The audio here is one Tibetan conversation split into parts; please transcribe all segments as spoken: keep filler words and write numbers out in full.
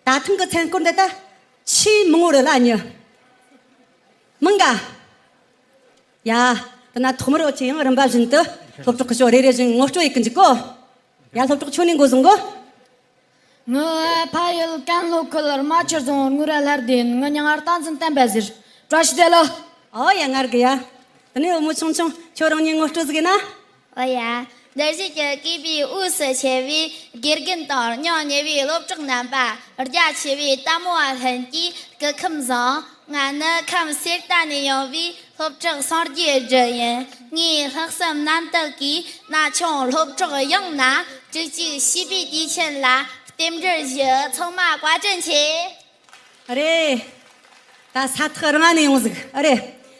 ད་ཐེངས་ཀྱི་མཚན་སྐོར་འདི་ད་ཆེས་མང་བོ་རེད་ལ་ཨ་ནི། མང་ག་ཡ། དེ་ན་ཐོག་མར་འུ་ཆོས་ཡང་རིམ་པ་བཞིན་དུ་སློབ་གྲོགས་ཀྱི་ཕྱོགས་རེ་རེ་བཞིན་ངོ་སྤྲོད་ཡེད་གི་འཇུག་གོ། ཡ། སློབ་གྲོགས་ཁྱོད་ནས་འགོ་བཟུང་གོ། ངི་ཕ་ཡུལ་ཀན་ལྷོ་ཁུལ་རྨ་ཆུ་རྫོང་དངུལ་རྭ་ལྷ་སྡེ་ཡིན། ངི་མྱིང་ང་བསྟན་འཛིན་བསྟན་པ་ཟེར། བཀྲ་ཤིས་བདེ་ལེགས། ཨོ་ཡ། ངར་གི་ཡ། དེ་ནས་བུ་མོ་ཆུང་ཆུང་ཁྱོད་རང་ཉིད་ངོ་སྤྲོད་ཟིག་ཡིན་ན། ཨོ་ཡ། འདིར་བཞུགས་ཀྱི་སྐུ་པའི་དབུས་སུ་ཆེ་བའི་དགེ་རྒན་དང་སྙིང་ཉེ་བའི་སློབ་གྲོགས་རྣམ་པ། རྒྱ་ཆེ་བའི་ལྟད་མོ་བ་ལྷན་གྱིས་སྐུ་ཁམས་བཟང་། ང་ནི་ཁམས་གསེར་རྟ་ནས་ཡོང་བའི་སློབ་ཕྲུག་སངས་རྒྱས་སྒྲོལ་ཡིན། ངའི་ལྷག་བསམ་རྣམ་དག་གིས་ན་ཆུང་སློབ་ཕྲུག་ཡོངས་ལ་དྲུག་ཅུ་བྱིས་པའི་དུས་ཆེན་ལ་རྟེན་འབྲེལ་ཞུ། ཚང་མ་བཀའ་དྲིན་ཆེ། ཨ་རེ། ད་ས་ཐག་རིང་ང་ནས་ཡོང་ཟིག་ཨ་རེ།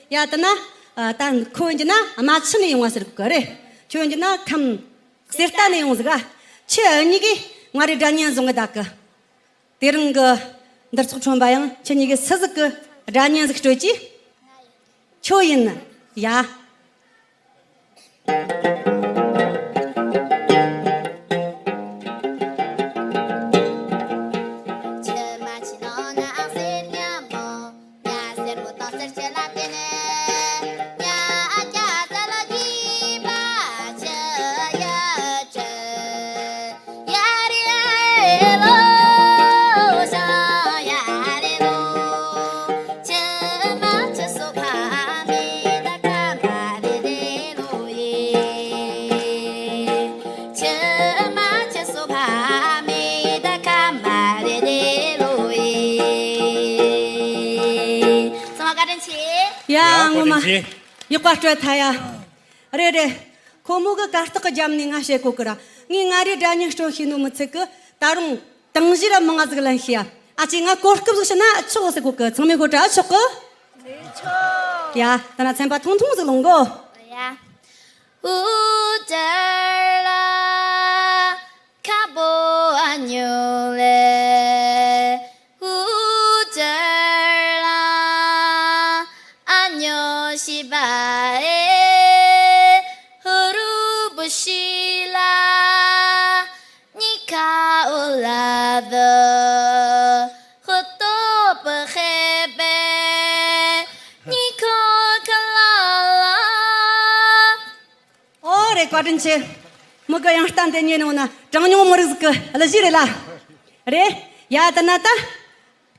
ཡ། དེ་ན་ཨ་ད་ཁོ་ཡིན་གྱི་ན་རྨ་ཆུ་ནས་ཡོང་བ་ཟེར་གི་ཨ་རེ། ཁྱོད་ཡིན་གྱི་ན་ཁམས་གསེར་རྟ་ནས་ཡོང་ཟིག་ཨ། ཁྱེད་གཉིས་ཀས་ང་རེ་སྒྲ་སྙན་བཟུང་གི་བསྡད་གི། དེ་རིང་གི་འདིར་ཚོགས་ཁྲོམ་པ་ཡང་ཁྱེད་གཉིས་ཀས་སུ་ཟིག་གི་སྒྲ་སྙན་ཟིག་སྤྲོད་ཀྱི། ཁྱོད་ཡིན། ཡ། ཚང་མ་བཀའ་དྲིན་ཆེ། ཡ། ཡ། ངོ་མ་བཀའ་དྲིན་ཆེ། ཡག་པ་སྤྲོད་ཐལ་ཡ། རེད་རེད། ཁོ་མོ་གི་གར་སྟེགས་ཀྱི་རྒྱབ་ནས་ང་བཤད་གོ་གི་ར། ངས་ང་རེ་སྒྲ་སྙན་སྤྲོད་ཤེས་ནོ་མི་ཚད་གི། ད་རུང་དང་བཞི་ར་མང་ང་ཟིག་ལེན་ཤེས་ཡ། ཨ་ཅེ་ང་གོ་སྐབས་ཟིག་བྱིན་ན་ཆོག་ཟེར་གོ་གི། ཚང་མས་གོ་དྲ་ཆོག་གི། ཆོག་ཡ། ད་ན་ཚན་པ་ཐུང་ཐུང་ཟིག་ལོངས་གོ། ཡ། ཨུ་ཙར་ལ་ཁ་པོ་ཨ་ཉོ་ལེ། ཨུ་ཙར་ལ་ཨ་ཉོ་ཤི་བ་ཨེ། ཧུ་རུ་བུ་ཤི་ལ་ཉི་ཁ་ཨོ་ལ་དུ་ཧུ་ཏོ་པུ་ཧེ་པེ་ཉི་ཁོ་ཁ་ལ་ལ། ཨོ་རེད། བཀའ་དྲིན་ཆེ། མི་གི་ཡང་ལྟ་འདི་ཉན་ནོ་ན་གྲངས་ཉུང་མི་རིགས་ཟིག་གི་གླུ་གཞས་རེད་ལ། རེད། ཡ། ད་ན་ད།